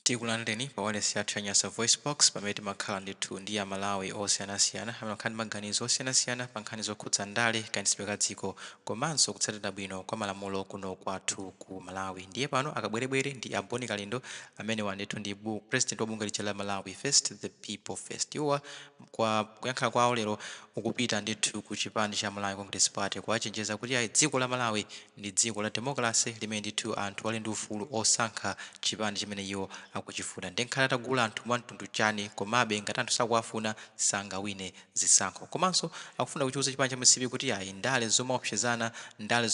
Tikulandireni pa wailesi yathu ya Nyasa VoiceBox, pamene timakhala ndithu ndi Amalawi osiyanasiyana amene amakhala ndi maganizo osiyanasiyana pa nkhani zokhudza ndale, kayendetsedwe ka dziko, komanso kutsatira bwino kwa malamulo kuno kwathu ku Malawi. Ndiye pano akabwerebwere ndi a Bon Kalindo, amenewa ndithu ndi president wa bungwe lija la Malawi First, the People First. Iwowa kwa kuyankhula kwawo lero ukupita ndithu ku chipani cha Malawi Congress Party, kuwachenjeza kuti ayi, dziko la Malawi ndi dziko la democracy limene ndithu anthu ali ndi ufulu osankha chipani chimene iwo akuchifuna. Ndiye ngakhale atagula anthu mwamtundu chani, komabe ngati anthu sakuwafuna sangawine zisankho. Komanso akufuna kuchiuza chipani cha MCP kuti ayi, ndale zomaopsezana, ndale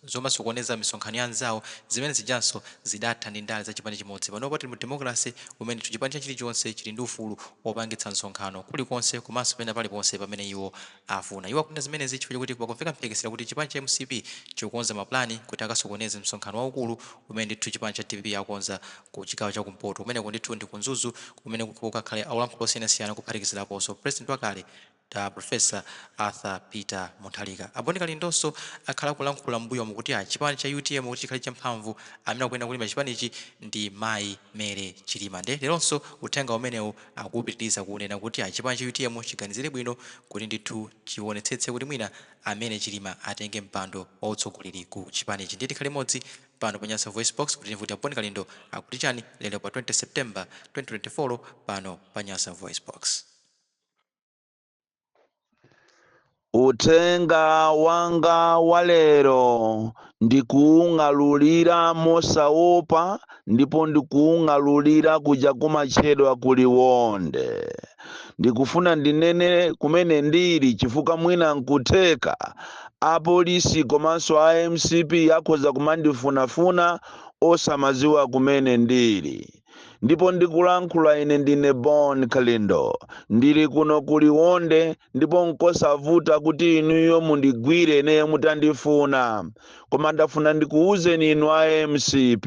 zomasokoneza misonkhano ya anzawo, zimene zijanso zidatha ndi ndale za chipani chimodzi. Panopa tili mu democracy umene ndithu chipani chilichonse chili ndi ufulu wopangitsa msonkhano kulikonse komanso pena paliponse pamene iwo afuna. Iwo akunena zimenezi chifukwa chakuti pakumveka mphekesera kuti chipani cha MCP chikukonza mapulani kuti akasokoneze msonkhano waukulu umene ndithu chipani cha DPP akonza ku chigawo cha kumpoto. Kumeneko ndithu ndi ku Mzuzu, kumene kukakhale olankhula osiyanasiyana, kuphatikiziraponso president wakale Professor Arthur Peter Mutharika. A Bon Kalindonso akhala akulankhula m'mbuyomu kuti a chipani cha UTM kuti chikhale champhamvu, amene akuyenera kulimba chipanichi ndi mayi Mary Chilima. Nde leronso uthenga umenewu akuupitiriza kunena kuti a chipani cha UTM chiganizire bwino kuti ndithu chionetsetse kuti mwina a Mary Chilima atenge mpando wa utsogoleri ku chipanichi. Ndiye tikhale limodzi pano pa Nyasa VoiceBox kuti timve kuti a Bon Kalindo akuti chani lero pa 20 September 2024 pano pa Nyasa VoiceBox. Uthenga wanga wa lero ndikuung'alulira mosaopa ndipo ndikuung'alulira kuja kumatchedwa ku Liwonde. Ndikufuna ndinene kumene ndili chifukwa mwina nkutheka apolisi komanso a MCP akhoza kumandifunafuna osamadziwa kumene ndili. Ndipo ndikulankhula ine ndine Bon Kalindo, ndili kuno ku Liwonde, ndipo nkosavuta kuti inuyo mundigwire ineyo mutandifuna. Koma ndafuna ndikuwuzeni inu a MCP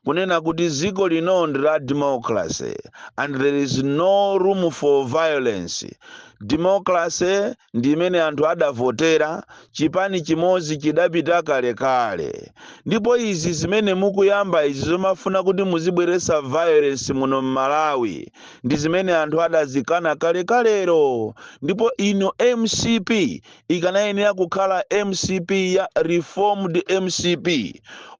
kunena kuti dziko lino ndi la democracy and there is no room for violence. Democracy ndi imene anthu adavotera, chipani chimodzi chidapita kalekale. Ndipo izi zimene mukuyamba izi zomafuna kuti muzibweretsa violence muno m'Malawi ndi zimene anthu adazikana kalekalero. Ndipo ino MCP ikanayenera kukhala MCP ya reformed MCP,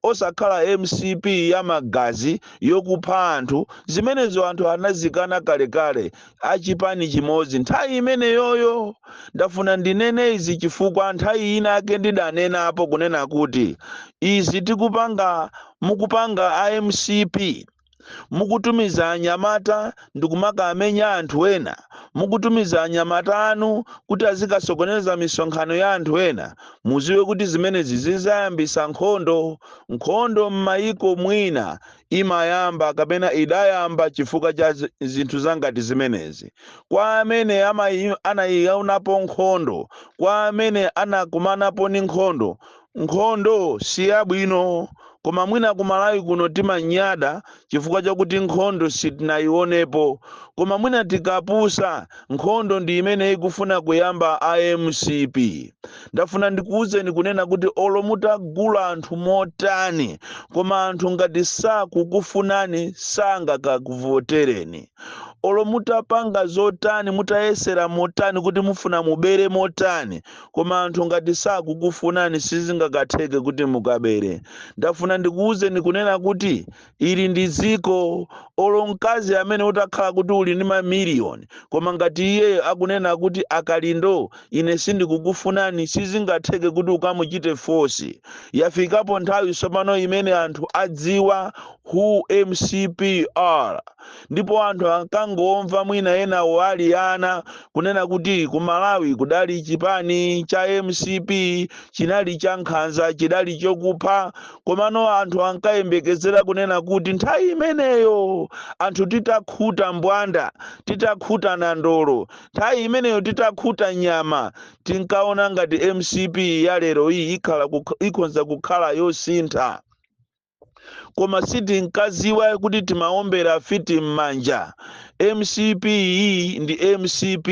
osakhala MCP ya magazi yokupha anthu. Zimenezo anthu anazikana kalekale, achipani chimodzi nthawi imeneyoyo. Ndafuna ndinene izi chifukwa nthawi ina ake ndidanenapo kunena kuti izi tikupanga, mukupanga a MCP, mukutumiza anyamata ndikumakamenya anthu ena, mukutumiza anyamata anu kuti azikasokoneza misonkhano ya anthu ena, muziwe kuti zimenezi zizayambisa nkhondo. Nkhondo m'mayiko mwina imayamba kapena idayamba chifukwa cha zinthu zangati zimenezi. Kwa amene anayionapo nkhondo, kwa amene anakumanapo ndi nkhondo, nkhondo si yabwino. Koma mwina ku Malawi kuno timanyada chifukwa chakuti nkhondo sitinayionepo. Koma mwina tikapusa, nkhondo ndi imene ikufuna kuyamba a MCP. Ndafuna ndikuwuzeni kunena kuti olo mutagula anthu motani, koma anthu ngati sakukufunani sangakakuvotereni. Olo mutapanga zotani, mutayesera motani kuti mufuna mubere motani, koma anthu ngati sakukufunani sizingakatheke kuti mukabere. Ndafuna ndikuwuzeni kunena kuti ili ndi dziko. Olo mkazi amene utakhala kuti uli ndi mamiliyoni, koma ngati iye akunena kuti akalindo ine sindikukufunani, sizingatheke kuti ukamuchite force. Yafikapo nthawi tsopano imene anthu adziwa who MCP are. Ndipo anthu ankangomva mwina enawo ali ana kunena kuti ku Malawi kudali chipani cha MCP, chinali cha nkhanza, chidali chokupha. Komano anthu ankayembekezera kunena kuti nthawi imeneyo anthu titakhuta mbwanda, titakhuta nandolo, nthawi imeneyo titakhuta nyama, tinkaona ngati MCP ya lero iyi ikhonza kukhala yosintha. Koma sitinkaziwa kuti timaombera fiti m'manja. MCP iyi ndi MCP.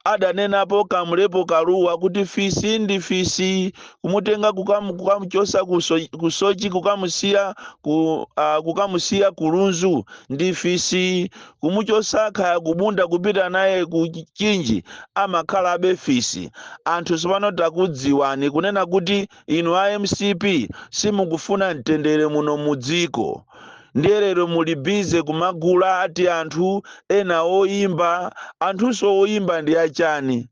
Adanenapo Kamlepo Kaluwa kuti fisi ndi fisi, kumutenga kukamuchosa kusochi kukamusiya kulunzu ndi fisi, kumuchosa khaya kubunda kupita naye ku Chinji amakhala abe fisi. Anthu tsopano takudziwani kunena kuti inu a MCP simukufuna mtendere muno mudziko. Ndiye lero muli busy kumagula ati anthu ena oyimba. Anthunso oyimba ndi achani?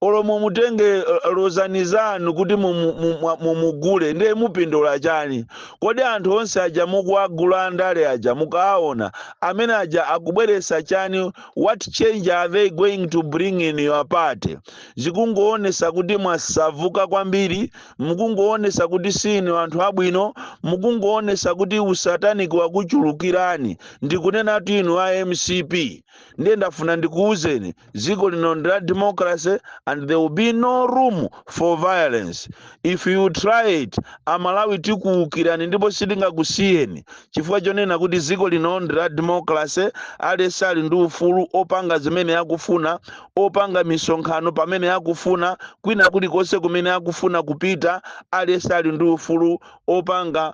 Olo mumutenge lozani zanu kuti mumugule, ndiye mupindula chani? Kodi anthu onse aja mukuwagula andale aja, mukawaona amene aja akubweresa chani? What change are they going to bring in your party? Zikungoonesa kuti mwasavuka kwambiri, mukungoonesa kuti sinu anthu abwino, mukungoonesa kuti usatanic wakuchulukirani. Ndikunena kuti inu a MCP, ndiye ndafuna ndikuwuzeni, dziko lino ndi la democracy and there will be no room for violence. If you try it, Amalawi tikuwukirani ndipo sitingakusiyeni, chifukwa chonena kuti dziko lino ndi la democracy. Aliyense ali ndi ufulu opanga zimene akufuna, opanga misonkhano pamene akufuna, kwina kulikonse kumene akufuna kupita. Aliyense ali ndi ufulu opanga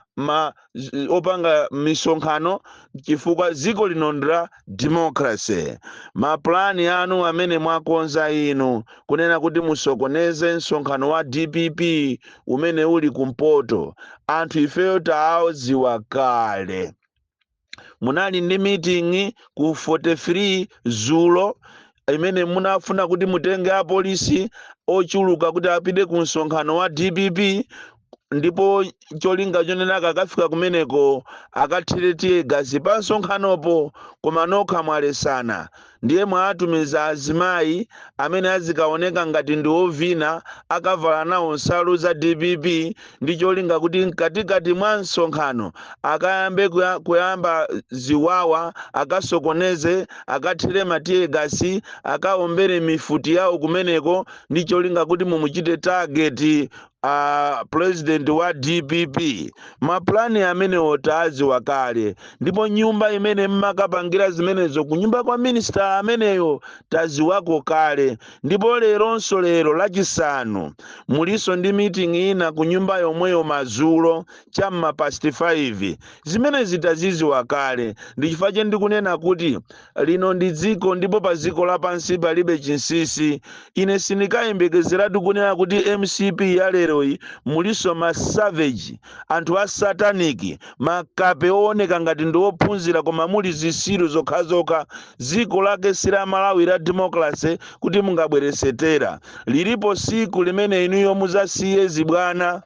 misonkhano chifukwa dziko lino ndi la democracy. Mapulani anu amene mwakonza inu kunena kuti musokoneze msonkhano wa DPP umene uli kumpoto, anthu ifeyo taaziwa kale. Munali ndi meeting ku 43 zulo imene munafuna kuti mutenge apolisi ochuluka kuti apite ku msonkhano wa DPP, ndipo cholinga chonena akakafika kumeneko akathire tear gas pa msonkhanopo, koma nokha mwalesana. Ndiye mwatumiza azimayi amene azikaoneka ngati ndi ovina, akavala nawo nsalu za DPP, ndi cholinga kuti mkatikati mwa msonkhano akayambe kuyamba ziwawa, akasokoneze, akathire ma tear gas, akaombere mifuti yawo kumeneko, ndi cholinga kuti mumuchite target president wa DPP. Maplani amenewo taziwa kale, ndipo nyumba imene mmakapangira zimenezo, kunyumba kwa minister ameneyo, taziwako kale. Ndipo leronso, lero Lachisanu, muliso ndi meeting ina ku nyumba yomweyo madzulo cham'ma past 5. Zimenezi taziziwa kale. Ndi chifukwa che ndikunena kuti lino ndi dziko, ndipo pa dziko lapansi palibe chinsinsi. Ine sindikayembekezeratu kunena kuti MCP ya leroyi muliso ma savage, anthu a satanic, makape ooneka ngati ndi ophunzira koma muli zisilu zokhazokha. Dziko lake si la Malawi la democracy kuti mungabwerese terror. Lilipo siku limene inuyo muzasiye zibwana.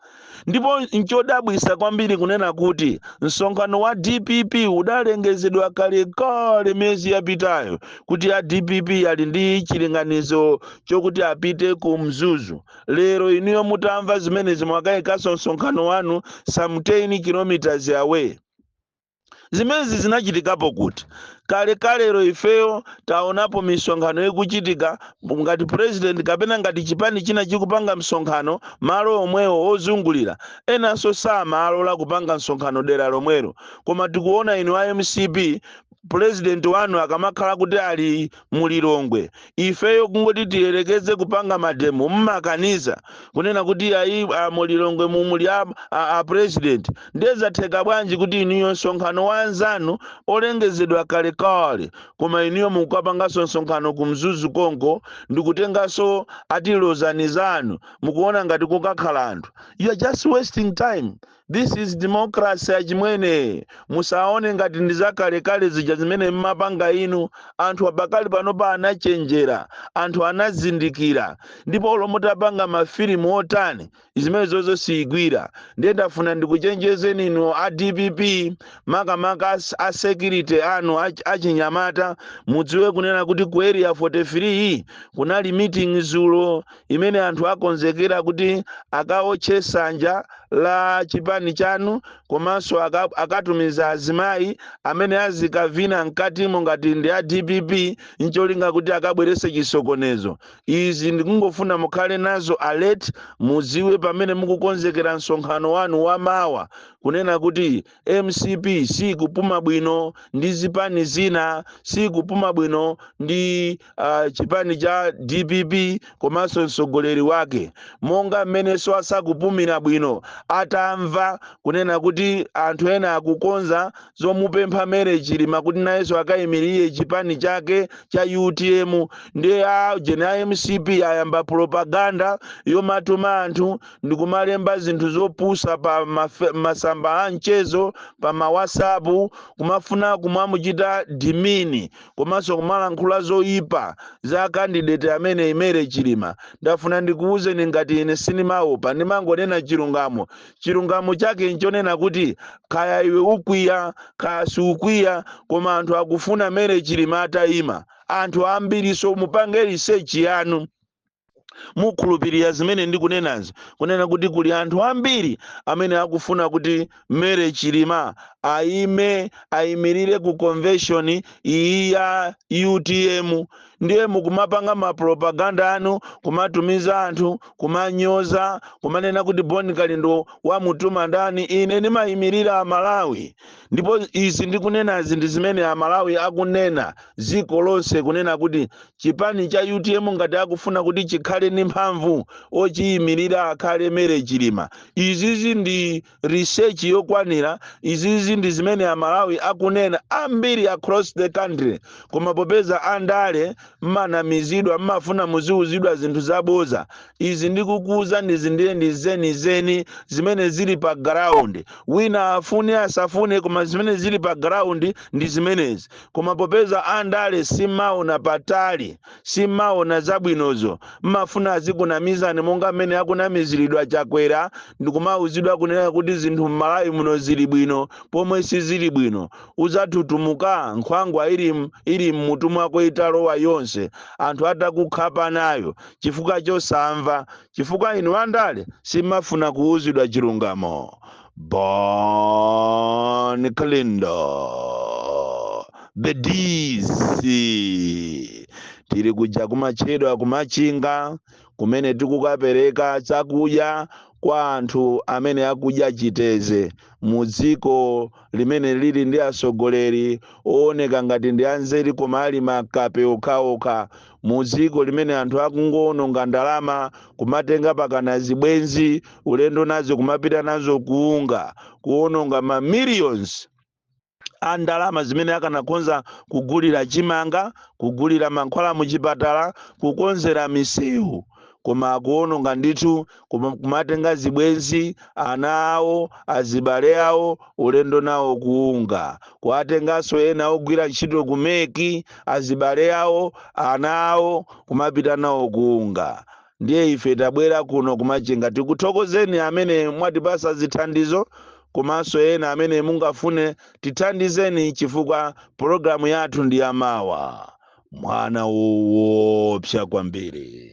Ndipo nchodabwisa kwambiri kunena kuti msonkhano wa DPP udalengezedwa kalekale miyezi yapitayo kuti a DPP ali ndi chilinganizo chokuti apite ku Mzuzu. Lero inuyo mutamva zimenezi mwakayikanso msonkhano wanu some 10 kilometers away. Zimenezi zinachitikapo kuti kalekalero ifeyo taonapo misonkhano ikuchitika ngati president kapena ngati chipani china chikupanga msonkhano malo omwewo ozungulira, enanso samalola kupanga msonkhano dera lomwelo. Koma tikuona inu a MCP, president wanu akamakhala kuti ali mulilongwe, ifeyo kungoti tiyelekeze kupanga ma demo mmakaniza kunena kuti ayi, mulilongwe mumuli a president. Ndiye zatheka bwanji kuti inuyo msonkhano wa anzanu olengezedwa kalekale, koma inuyo mukukapanganso msonkhano ku Mzuzu konko ndikutenganso atilozani zanu? Mukuona ngati kukakhala anthu? You are just wasting time. This is democracy, achimwene. Musaone ngati ndi zakalekale zija zimene mmapanga inu. Anthu apakali panopa anachenjera, anthu anazindikira, ndipo olo mutapanga mafilimu otani, zimene zozo siyigwira. Ndiye ndafuna ndikuchenjezeni inu a DPP, makamaka a security anu achinyamata, mudziwe kunena kuti ku Area 43 kunali meeting zulo imene anthu akonzekera kuti akaotche sanja la chipani chanu, komanso akatumiza azimayi amene azikavina mkatimo ngati ndi a DPP, ncholinga kuti akabwerese chisokonezo. Izi ndikungofuna mukhale nazo alert, mudziwe. Pamene mukukonzekera msonkhano wanu wa mawa, kunena kuti MCP sikupuma bwino ndi zipani zina, sikupuma bwino ndi chipani cha DPP komanso mtsogoleri wake, monga mmenenso asakupumira bwino atamva kunena kuti anthu ena akukonza zomupempha Mary Chilima kuti nayenso akayimirire chipani chake cha UTM. Ndiye a jene a MCP ayamba propaganda yomatuma anthu ndikumalemba zinthu zopusa pa masamba a mchezo, pa ma WhatsApp, kumafuna kumamuchita demean komanso kumalankhula zoyipa za candidate amene Mary Chilima. Ndafuna ndikuwuzeni, ngati ine sindimaopa, ndimangonena chilungamo. Chilungamo chake nchonena kuti kaya iwe ukwiya, kaya siukwiya, koma anthu akufuna Mary Chilima atayima, anthu ambiri. So mupange research yanu, mukhulupirira zimene ndikunenazi, kunena kuti kuli anthu ambiri amene akufuna kuti Mary Chilima ayime, ayimirire ku convention iyi ya UTM. Ndiye mukumapanga mapropaganda anu, kumatumiza anthu kumanyoza, kumanena kuti Bon Kalindo wamutuma ndani. Ine ndimayimirira Amalawi, ndipo izi ndikunenazi ndi zimene Amalawi akunena dziko lonse, kunena kuti chipani cha UTM ngati akufuna kuti chikhale ndi mphamvu, ochiyimirira akhale Mary Chilima. Izizi ndi research yokwanira, izizi ndi zimene Amalawi akunena ambiri across the country. Koma popeza andale mmanamizidwa, mmafuna muziuzidwa zinthu zaboza, izi ndikukuuza ndizi ndiye ndi zenizeni zimene zili pa ground. Wina afune asafune, koma zimene zili pa ground ndi zimenezi. Koma popeza andale simaona patali, simaona zabwinozo, mmafuna azikunamizani monga mmene akunamiziridwa Chakwera ndikumauzidwa kunena kuti zinthu m'Malawi muno zili bwino pomwe sizili bwino. Udzatutumuka nkhwangwa ili mmutu mwako italowa yonse, anthu atakukhapa nayo chifukwa chosamva, chifukwa inu andale simafuna kuuzidwa chilungamo. Bon Kalindo, the DC, tili kuja kumachedwa kumachinga kumene tikukapereka chakudya kwa anthu amene akudya chiteze mu dziko limene lili ndi atsogoleri ooneka ngati ndi anzeru koma ali makape okhaokha, mu dziko limene anthu akungoononga ndalama, kumatenga pakana zibwenzi ulendo nazo, kumapita nazo kuunga, kuononga ma millions a ndalama zimene akanakonza kugulira chimanga, kugulira mankhwala muchipatala, kukonzera misewu, koma akuononga ndithu, kumatenga zibwenzi, ana awo, azibale awo, ulendo nawo kuunga, kuwatenganso ena ogwira ntchito ku MEC, azibale awo, ana awo, kumapita nawo kuunga. Ndiye ife tabwera kuno kumachinga. Tikuthokozeni amene mwatipasa zithandizo, komanso ena amene mungafune tithandizeni, chifukwa pologalamu yathu ndi yamawa. Mwana woopsa kwambiri.